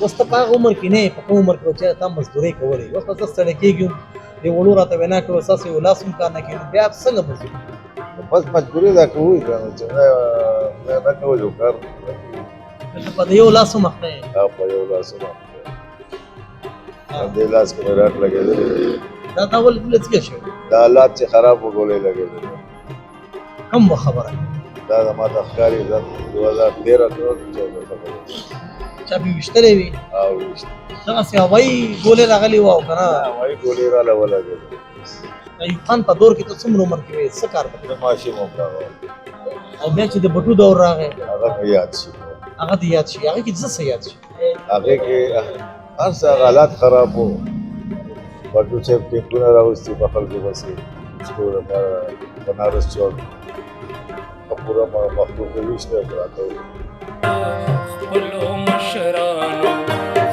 اوس ته په هغه عمر کې نه یې، په کوم عمر کې چې تا مزدورۍ کولې، اوس به زه ستړی کېږم. دې وړو راته وینا کړو، ستاسو یو لاس هم کار نه کوي، نو بیا څنګه مزدوري؟ بس مجبوري دا کوي که نه چې نه نه کوي یو کار. په دې یو لاس هم اخته یې؟ په یو لاس هم اخته. دې لاس کې مې راټ لګېدلی دی. دا ولې دومره څنګه شوی؟ دا حالات چې خراب و، ګولۍ لګېدلی. کوم خبره؟ دا زما ته ښکاري دا 2013 14 خبره. چا پې ویشتلی وي؟ او ویشت. دغسې هوایي ګولۍ راغلې وه او که نه؟ هوایي ګولۍ راله ولګېده. د ایوب خان په دور کې ته څومره عمر کې وې، څه کار به؟ زه ماشوم وم هغه. او بیا چې د بټو دور راغی؟ هغه مې یاد شي. هغه دې یاد شي؟ هغه کې څه څه یاد شي؟ هغې کې هر څه هغه حالات خراب وو. بټو صاحب ټینکونه راوستي په خلکو پسې ویشتو لپاره، بنارس چوک په پوره مخلوق یې ویشته پراته وو. خپلو مشرانو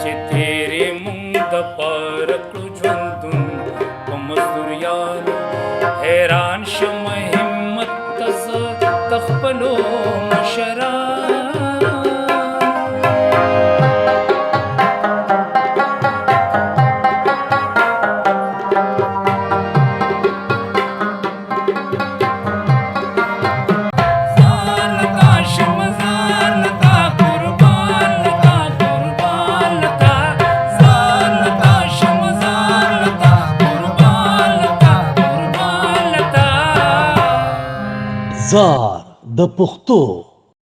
چې تیرې مونږ د پاره کړو ژوندون په مزدوریانو، حیران شم همت ته زه د خپلو مشرانو. ځان تا شم ځان تا قربان تا قربان تا، ځان تا شم ځان تا قربان تا قربان تا. زار د پښتو.